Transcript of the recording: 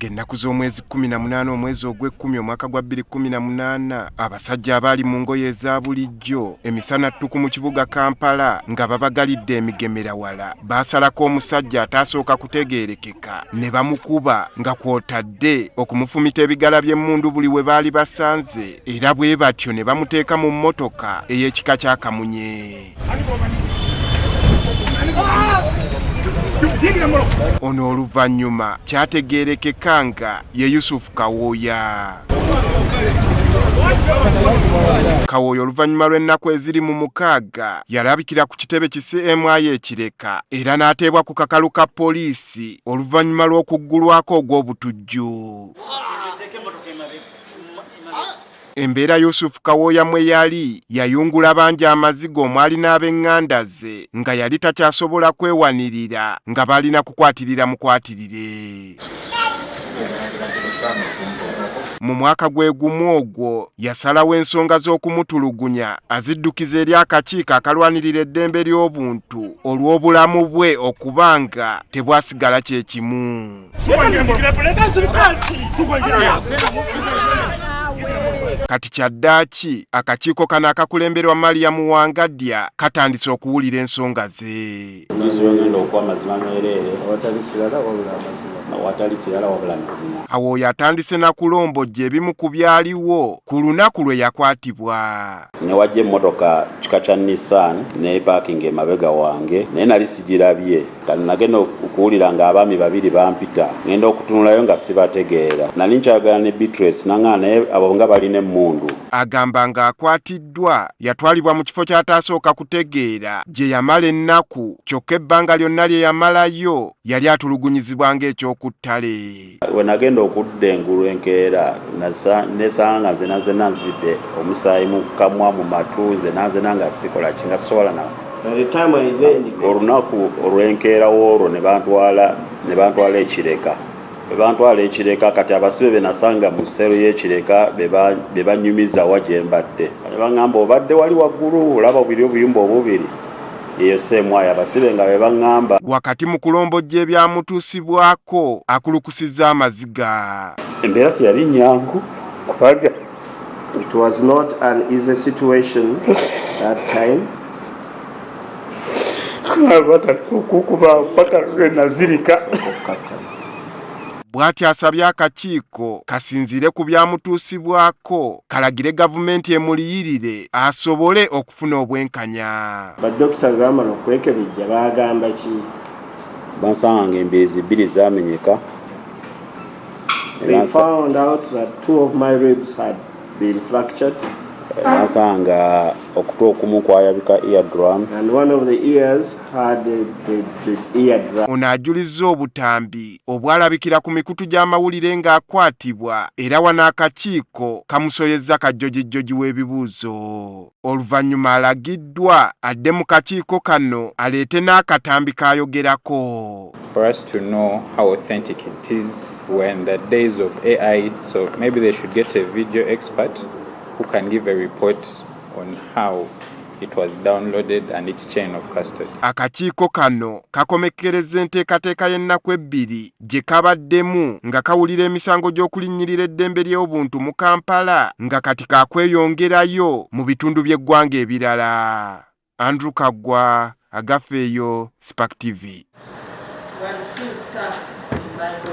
Ng'ennaku z'omwezi 18 omwezi ogw'ekkumi omwaka gwa 2018, abasajja abaali mu ngoye eza bulijjo emisana ttuku mu kibuga Kampala nga babagalidde emigemera wala baasalako omusajja ataasooka kutegeerekeka ne bamukuba nga kw'otadde okumufumita ebigala by'emmundu buli we baali basanze, era bwe batyo ne bamuteeka mu mmotoka ey'ekika kya kamunye. Ono oluvannyuma kyategeerekeka nga ye Yusufu Kawooya. Kawooya oluvannyuma lw'ennaku eziri mu 6 yalabikira ku kitebe ki CMI e Kireka era n'ateebwa ku kakalu ka poliisi oluvannyuma lw'okuggulwako ogw'obutujju. Embeera Yusufu Kawooya mwe yali yayungula bangi amaziga omwali n'ab'eŋŋanda ze nga yali takyasobola kwewanirira nga balina kukwatirira mukwatirire. Mu mwaka gwe gumu ogwo yasalawo ensonga z'okumutulugunya aziddukiza eri akakiiko akalwanirira eddembe ly'obuntu olw'obulamu bwe okuba nga tebwasigala kye kimu. Kati kyaddaaki akakiiko kano akakulemberwa Mariam Wangadya katandise okuwulira ensonga ze. Awo oyo atandise na kulombojja ebimu ku byaliwo ku lunaku lwe yakwatibwa. Ne wajja emmotoka kika kya Nissan ne parking emabega wange, naye nali sigirabye. Kati nagenda okuwulira ng'abaami babiri bampita, ngenda okutunulayo nga sibategeera. Nali nkyayogera ne Beatrice nangamba naye abo nga balina emmundu. Agamba ng'akwatiddwa yatwalibwa mu kifo ky'ataasooka kutegeera gye yamala ennaku, kyokka ebbanga lyonna lye yamalayo yali atulugunyizibwa ng'ekyokuttale. We nagenda okudda engulu enkeera nesanga nga nze nanzena nzibidde omusaayi mu kamwa, mu matu, nze nanzena nga sikola ki, nga sisobola na. Olunaku olw'enkeera w'olwo ne bantwala e Kireka. Bwe bantwala e Kireka, kati abasibe be nasanga mu sseero y'e Kireka be banyumiza wa gye mbadde. Ne baŋŋamba obadde wali waggulu olaba biri obuyumba obubiri, eyo seemwayo abasibe nga be baŋŋamba. Wakati mu kulombojja ebyamutuusibwako akulukusizza amaziga. Embeera teyali nnyangu kubanga It was not an easy situation that time. Okukuba paka lwe nazirika. Bw'atyo asabye akakiiko kasinziire ku byamutuusibwako kalagire gavumenti emuliyirire asobole okufuna obwenkanya. Badokita bwe bamala okwekebejja baagamba ki? Bansanga ng'embiriizi bbiri zaamenyeka. They found out that two of my ribs had been fractured. Bansanga okutu okumu kwayabika, eardrum. And one of the ears had the eardrum. Ono ajulizza obutambi obwalabikira ku mikutu gy'amawulire ng'akwatibwa, era wano akakiiko kamusoyezza kajjojijjoji w'ebibuuzo. Oluvannyuma alagiddwa adde mu kakiiko kano aleete n'akatambi k'ayogerako. For us to know how authentic it is, we're in the days of AI, so maybe they should get a video expert who can give a report on how it was downloaded and its chain of custody. Akakiiko kano kakomekkereza enteekateeka y'ennaku 2 gye kabaddemu nga kawulira emisango gy'okulinnyirira eddembe ly'obuntu mu Kampala, nga kati kakweyongerayo mu bitundu by'eggwanga ebirala. Andrew Kaggwa, Agafeeyo, Spark TV. Was still stuck in my body.